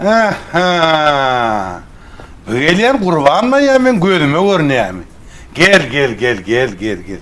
Ähä! Bu gelýän Gurbanmy ýa meň gözüme görünýärmi? Gel, gel, gel, gel, gel, gel.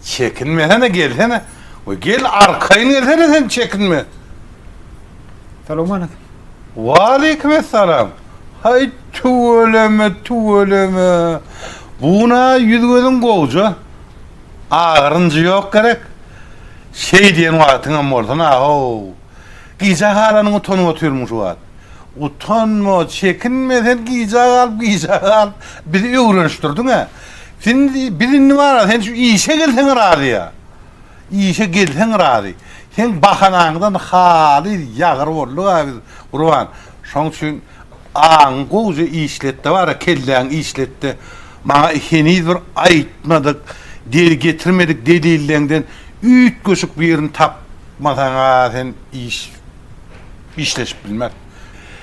Çekinmesene, gelsene. We gel, arkaýyn gelsene sen, çekinme. Salowmaleýkim. Waleýkim essalam. Haý, tüweleme, tüweleme. Bu-na ýüz-gözüň gowja. Agyrynjy ýok gerek. Şeý diýen wagtyňam bolsun-a-how. Gijä galanyňa utanyp otyrmyň şu wagt. Utanma, çekinme sen gijä galyp, gijä galyp bizi öwrenişdirdiň-ä. Sen biz indi bar-a sen şu işe gelseň razy-a. Işe gelseň razy. Seň bahanaňdan halys ýagyr bolduk-a biz, Gurban. Şoň üçin aňyňy gowja işlet-de bar-a, kelläňi işlet-de, maňa heniz bir aýtmadyk, getirmedik delilleňden üýtgeşik birini tap. Masaňa sen iş işleşip bilmez.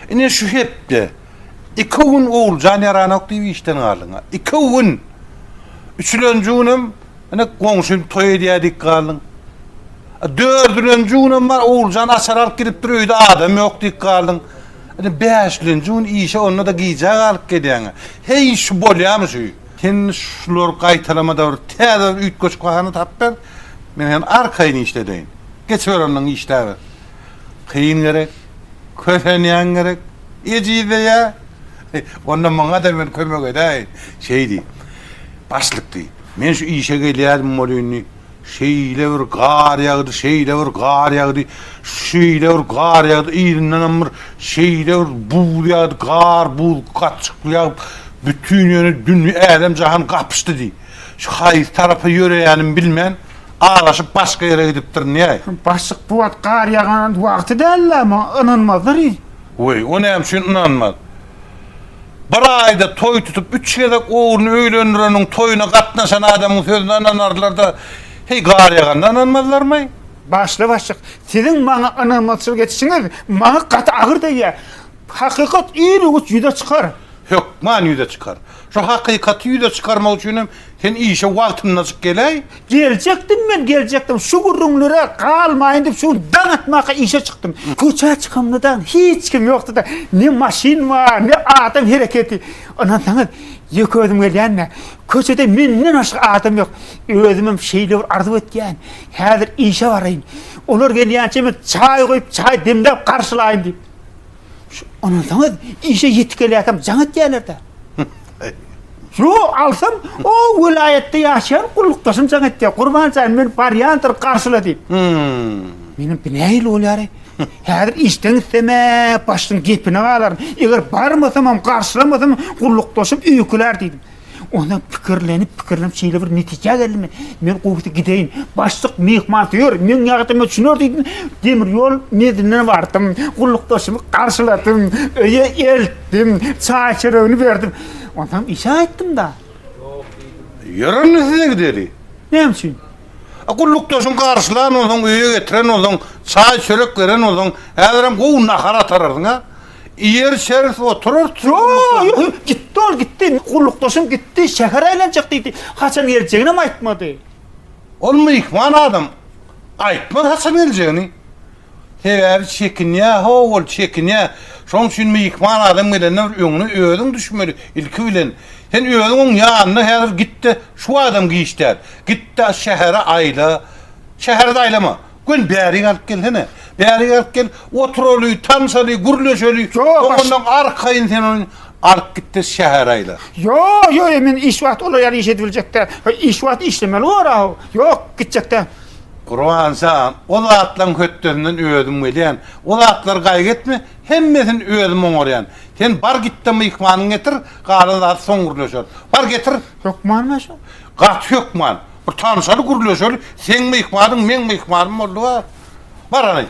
Ine şu hepde iki gün Oguljan ýaranok diýip işden galdyň. Iki gün. Üçülenji günem ine goňşym toý edýär diýip galdyň. Dördülenji günem bar Oguljan açar alyp gidipdir öýde adam ýok diýip galdyň. Ine bäşilenji gün işe onda-da gijä galyp gelýäň. Heý şu bolýamy şu? Sen şulary gaýtalamada bir täze bir üýtgeşik bahana tapyp ber. Men seni arkaýyn işledeýin. Geçiber ondan işläber. Kyn gerek, kösenýän gerek, ejizleýä. Onda muňa-da men kömek edäýin. Şeý diý. Başlyk diý. Men şu işe gelýärdim welin diý, şeýle bir gar ýagdy, şeýle bir gar ýagdy, şeýle bir gar ýagdy, yzyndanam bir şeýle bir buz ýagdy, gar, buz gatyşykly ýagyp, bütin ýöne dünýe, älem-jahan gapyşdy diý. Şu haýsy tarapa ýöreýänimi bilmän, azaşyp başga ýere gidipdirin diýäý. Başlyk bu wagt gar ýagan wagty däl-dä, maňa ynanmazlar il. Weý, o näme üçin ynanmaz? Bir aýda toý tutup, üç gezek ogluny öýlendireniň toýuna gatnaşan adamyň sözüne ynanarlar-da, heý, gar ýaganda ynanmazlarmy? Başly başlyk, siziň maňa ynanmazçylyk etişiňiz maňa gaty agyr degýär. Hakykat ir-u-giç ýüze çykar. Hökman ýüze çykar. Şu hakykaty ýüze çykarmak üçinem sen işe wagtyndajyk geläý. Geljekdim men, geljekdim. Şu gürrüňlere galmaýyn diýip, şu gün daň atmaka işe çykdym. Köçä çykamda-da hiç kim ýokdy-da. Ne maşyn bar, ne adam hereketi. Ynansaňyz, ýeke özüm gelýän-dä. Köçede menden başga adam ýok. Özümem şeýle bir arzuw etýän, häzir işe baraýyn. Olar gelýänçä men çaý guýup, çaý demläp garşylaýyn diýip. Şu ondan işe ýetip gelýärkäm jaň etýärler-de. Ýok, alsam, o welaýatda ýaşaýan gullukdaşym jaň etýär. Gurban jan, men barýandyr, garşyla diýip. Menem bu nähili bolýar-eý? Häzir işden gitsem-ä, başlygyň gepine galaryn. Eger barmasamam, garşylamasam, gullukdaşym öýkelär diýdim. Ondan pikirlenip, pikirlenip şeýle bir netijä geldim. Men gowusy gideýin. Başlyk myhmansöýer, meň ýagdaýyma düşüner diýdim. Demir ýol menziline bardym. Gullukdaşymy garşyladym, öýe eltdim, çaý-çöregini berdim. Onsoň işe gaýtdym-da. Ýör onda size gideli. Näme üçin? A gullukdaşyň garşylan bolsaň, öýe getiren bolsaň, çaý-çörek beren bolsaň, häzirem gowy nahar atararsyň-a. Iýer-içeris, oturarys. Ýok, ýok, gitdi ol, gitdi. Gullukdaşym gitdi, şähere aýlanjak diýdi. Haçan geljeginem aýtmady. Ol myhman adam, aýtmaz haçan geljegini. Sebäbi çekinýär, ho, ol çekinýär. Şonuň üçin myhman adam gelende bir öňüne özüň düşmeli ilki bilen. Sen özüň oň ýanyna häzir git-de, şu adam giç däl. Git-de şähere aýla. Şähere-de aýlama. Göni bärik alyp gelsene. Bärik alyp gel, oturaly, tanşaly, gürleşeli. Soňundan arkaýyn sen ony alyp git-de şähere aýla. Ýok, ýok, men iş wagty olar ýaly iş edip biljek däl. Iş wagty işlemeli bor-a. Ýok, gitjek däl. Gurban jan, o zatlaryň hötdesinden özüm gelýän. O zatlary gaýgy etme, hemmesini özüm oňarýan. Sen bar git-de myhmanyňy getir, galan zady soň gürleşeris. Bar getir. Hökmanmy şo? Gaty hökman. Bir tanşaly gürleşeli seň myhmanyň meň myhmanym bolduga bar hany.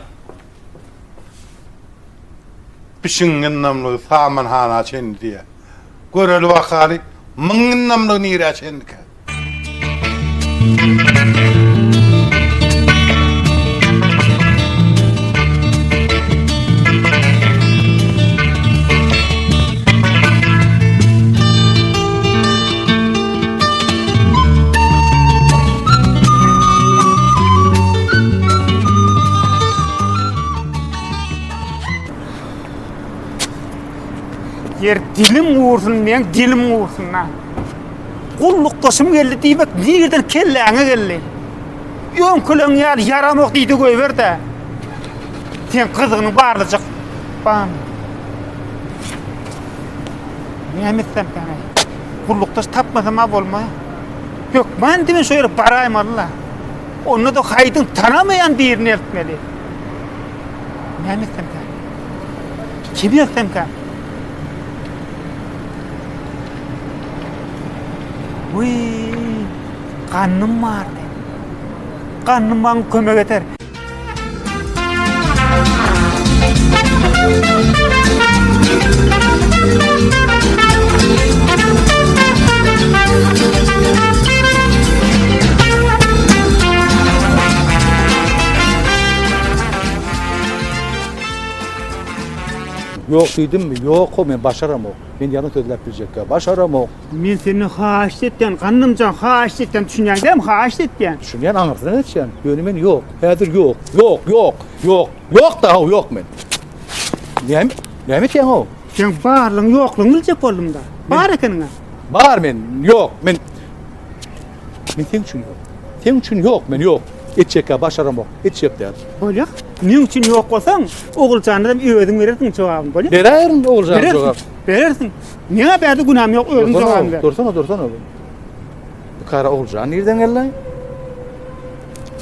Bişiň ýyndamlygy samanhana çenli diýýär. Göreli bakaly myň ýyndamlygy nirä çenlikä? Ýer dilim gursun, meň dilim gursun-da. Gullukdaşym geldi diýmek nirden kelläňe geldi? Öňküleň ýaly ýaramok diýdi goýber-dä. Sen gyzgynyň barlyjak. Bam. Näme etsem täne? Gullukdaş tapmasam-a bolma. Hökman diýmen şo ýere baraýmaly-la. Onda-da haýdyň tanamaýan birini eltmeli. Näme etsem täne? Kimi eltsemkäm? Wiý, gannym bardy. Gannym maňa kömek eder. Ýok diýdimmi? Ýok-how, men başaramok. Men ýalan sözläp biljekkä. Başaramok. Men senden haýyşt etýän, Gandymjan, haýyşt etýän, düşünýäň dämi, haýyşt etýän. Düşünýän, aňyrsyna geçýän. Ýöne men ýok. Häzir ýok. Ýok, ýok, ýok. Ýok-da-how, ýok men. Näme, näme etýäň-how? Seň barlygyň, ýoklugyňy biljek boldum-da. Bar ekeniň-ä. Bar men, ýok, men. Men seň üçin ýok. Seň üçin ýok, men ýok. Etjekkä başaramok. Etjek däl. Bolýa. Meň üçin ýok bolsaň, Oguljanam özüň berersiň jogabyny, bolýa? Beräýerin Oguljana jogap. Berersiň. Meň-ä bärde günäm ýok, özüň jogabyny ber. Dursana, dursana. Bu kara Oguljan nirden geldi?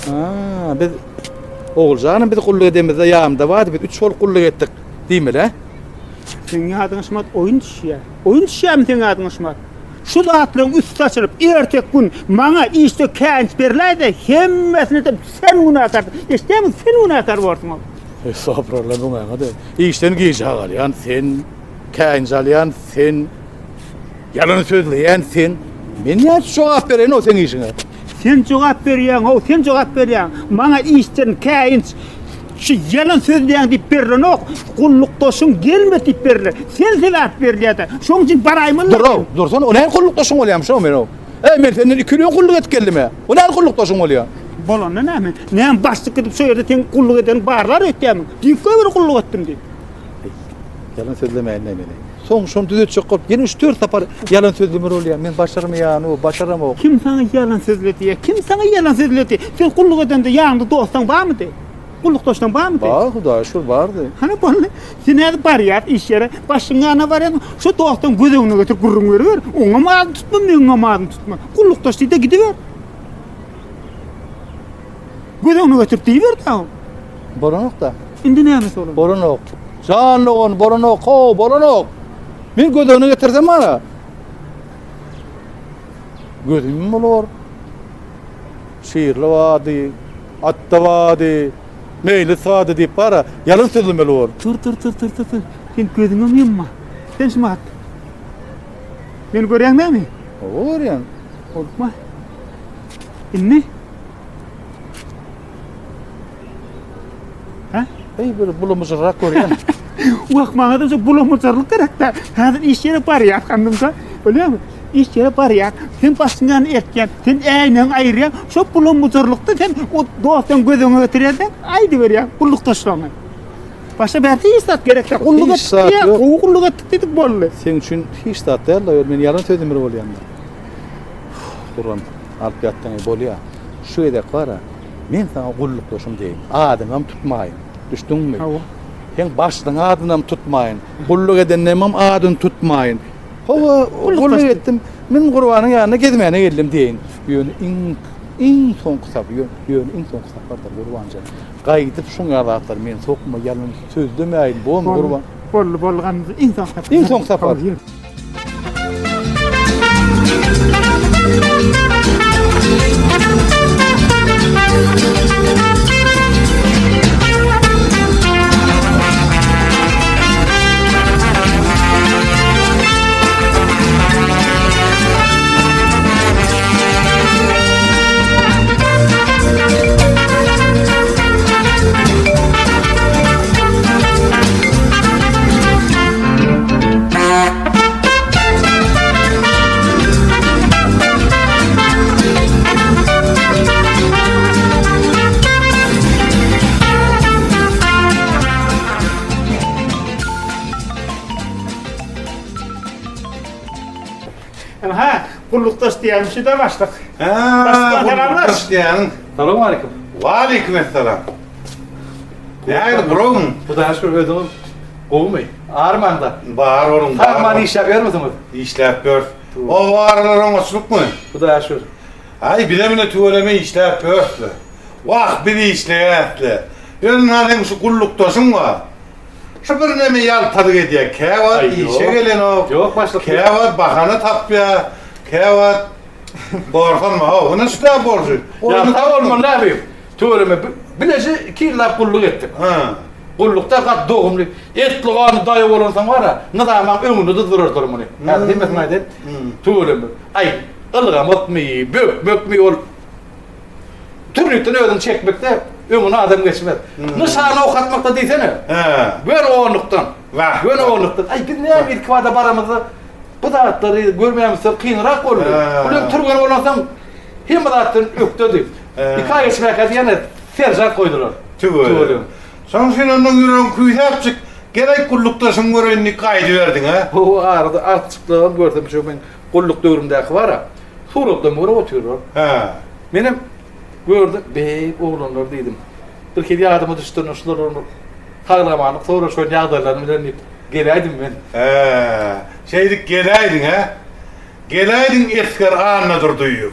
Ha, biz Oguljanam biz gulluk edemizde ýanymda bardy, biz üç bolup gulluk etdik diýmeli, hä? Seň ýadyňa şumat oýun düşýär. Oýun düşýärmi seň ýadyňa şumat? Şu zatlaryň üsti açylyp, erteki gün maňa işde käýinç berläýse, hemmesine-de sen günäkärsiň. Eşidýäňmi, sen günäkär borsuň. Estagfurullah, muňa-da işden gijä galýan sen, käýinç alýan sen, ýalan sözleýän sen. Men näçe jogap bereýin-ow seň işiňe? Sen jogap berýäň-ow, sen jogap berýäň. Maňa işden käýinç şu ýalan sözleýäň diýip berlenok, gullukdaşyň gelmedi diýip berler. Sen sebäp berilýär-de. Şoň üçin baraýmaly. Dur-ow, dursana, o näme gullukdaşyň bolýarmyş-ow men-ow? Eý, men senden iki ýyl öň gulluk edip geldim-ä. O näme gullukdaşyň bolýar? Bolanda näme? Näme başlyk gidip şo ýerde seň gulluk edeniňi barlar öýtýärmiň? Diýip goýber gulluk etdim diýip. Eý, ýalan sözlemäýin-dä meni. Soň şony düzetjek bolup, ýene üç-dört sapar ýalan sözlemeli bolýar. Men başarmaýan-ow, başaramok. Kim saňa ýalan sözledi ýa? Kim saňa ýalan sözledi? Sen gulluk edende ýanyňda dostuň barmydy? Gullukdaşlaň barmydy? Bar, Hudaýa şükür, bardy. Hany boldy. Sen häzir barýas iş ýere, başlygyň ýanyna barýarsyň, şo dostuň göz öňüne getirip gürrüň beriber. Oňam adyny tutma, meňňem adyny tutma. Gullukdaş diý-de gidiber. Göz öňüne getirip diýiber-dä. Bolanok-da. Indi nämesi bolanok? Bolanok. Jan dogan, bolanok, how, bolanok. Men göz öňüne getirsem ana. Gözüm bolar. Şirli bardy, Atda bardy, Meýlis bardy diýip bara, ýalan sözlemeli bor. Tur, tur, tur, tur, tur, tur. Sen gözüňem ýumma. Sen şumat. Meni görýäň dämi? Hawa görýän. Gorkma. Indi Hä? Eý bir bulamyjyrrak görýän. Wah, maňa da şu bulamyjyrlyk gerek-dä. Häzir iş ýere barýas, gandymja. Bilýäňmi? Iş ýere barýas. Sen başyňdan eltýän, sen äýnegiňi aýyrýaň. Şo bulamyjyrlykda sen o dostuň göz öňüne getirýän-de, aýdyberýäň gullukdaşlaryňa. Başga bärde hiç zat gerek däl. Gulluk Hiç etdik zat diýýär, ýok. gowy gulluk etdik diýdik boldy. Seň üçin hiç zat däl-de, ýöne men ýalan sözlemeli bolýan-da. Gurban, alyp ýatdyň, bolýa. Şu gezek bar-a, men saňa gullukdaşym deýin. Adyňam tutmaýyn. Düşdüňmi? Hawa. Seň başlygyň adynam tutmaýyn. Gulluk edenlemem adyny tutmaýyn. Hawa, gulluk etdim. Men Gurbanyň ýanyna gezmäne geldim diýeýin. Ýöne iň iň soňky sapar, ýöne iň soňky sapardyr Gurbanjan. Gaýdyp şuň ýaly zatlar meni sokma, ýalan sözlemäýin, bormy Gurban? Boldy, boldy, Gamze, iň soňky sapar. Iň soňky sapar. Gullukdaş diýýänim şu-da başlyk. Hä, Başlyk gullukdaş diýýäniň. Salowmaleýkim. Waleýkim essalam. Nähili guragyň? Hudaýa şükür özüňiz gowumy? Armaňda. Bar boluň, bar. Sag-aman işläp ýörmüsiňiz? Işläp ýörüs. Oba aralar oňaçlykmy? Hudaýa şükür. Aý, bizem ine tüweleme işläp ýörüs-le. Wah, biz işleýäs-le. Ýöne ynha seň şu gullukdaşyň bar. Şu birneme ýaltalyk edýär. Käwagt işe gelenok. Ýok, başlyk. Käwagt bahana tapýar. Käwagt borsanma, how, ine şu-da borjy. Ýalta bolmaly abi. Tüweleme bileje iki ýyllap gulluk etdik. Hä. Gullukda gat dogumly, etli ganly daýaw bolansoň bar-a, nyzamaň öňünde-de durardylar muny. Häzir hemmesini aýdaýyn. Tüweleme. Aý, ylgamakmy, bökmekmi ol Turnikden özüňi çekmekde öňüne adam geçmez. Nyşana ok atmakda diýsene. Hä. Göni onlukdan. Wah. Göni onlukdan. Aý biz näme ilkibada baramyzda bu zatlary görmämizsoň kynrak boldy. Bular türgen bolansoň hemme zatdan ökdedi. Iki aý geçmäkä ýene seržant goýdular. Tüweleme. Şonuň üçin ondan ýüregiň küýsäpjik, gerek gullukdaşyňy göreýin diýip gaýdyberdiň, hä? Bu arada artykçyklygam görsem şu meň gulluk döwrümdäki bar-a, suratlarymy görüp otyrlar. Hä. Menem gördüm, beý, oglanlar diýdim. Bir hili ýadyma düşdi, şular bir sag-amanlyk soraşan ýagdaýlaryny bilen diýip geläýdim men. Hä, şeýdip geläýdiň, hä? Geläýdiň esger Annadurdyýew.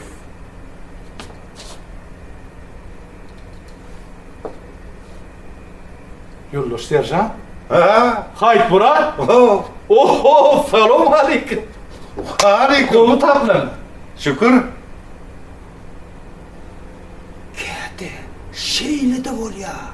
Ýoldaş seržant. Hä? Haýtmyrat. Ho. Oho, salowmaleýkim. Aleýkum. Gowy taplan. Şükür. Käte şeýle-de bolýar.